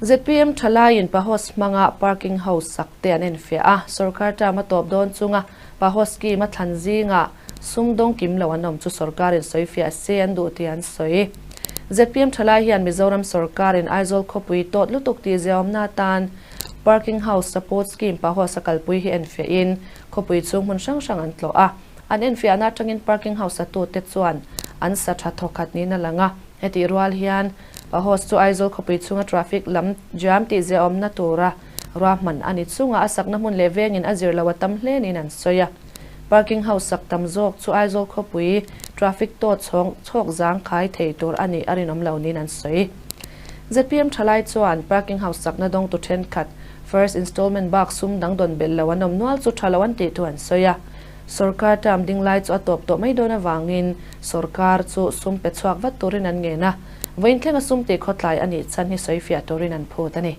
ZPM thalaiin Pahos hmanga parking house sak te an enfiah a, sorkar term a tawp dawn chunga Pahos scheme a thlan zingah sum dawng kim lo an awm chu sorkarin sawifiah se an duh tih an sawi. ZPM thalai hian Mizoram sorkarin Aizawl khawpui tawt lutuk tih ziaawmna atan Parking House Support Scheme Pahos a kalpui hi enfiahin khawpui chhung hmun hrang hrang an tlawh a. An enfiahna atangin parking house satute chuan an sa tha thawkhat niin a lang a. Hetih rual hian Pahos chu Aizawl khawpui chhunga traffic lam jam tih ziaawmna tura ruahman a ni chunga a sakna hmun leh vengin a zir lo a tam hle niin an sawi a. Parking house sak tam zawk chu Aizawl khawpui traffic tawt chhawng chhawk zang khai thei tur a nih a rinawm lo niin an sawi. Zpm thalai chuan parking house sakna dawngtu thenkhat first installment bak sum dang dawn belh lo an awm nual chu tha lo an tih thu an sawi a. Sorkar term ding lai chu a tawp tawh mai dawn avangin sorkar chu sum pe chhuak vat turin an ngen a, vawiin thlenga sum tih khawtlai a nih chhan hi sawifiah turin an phut a ni.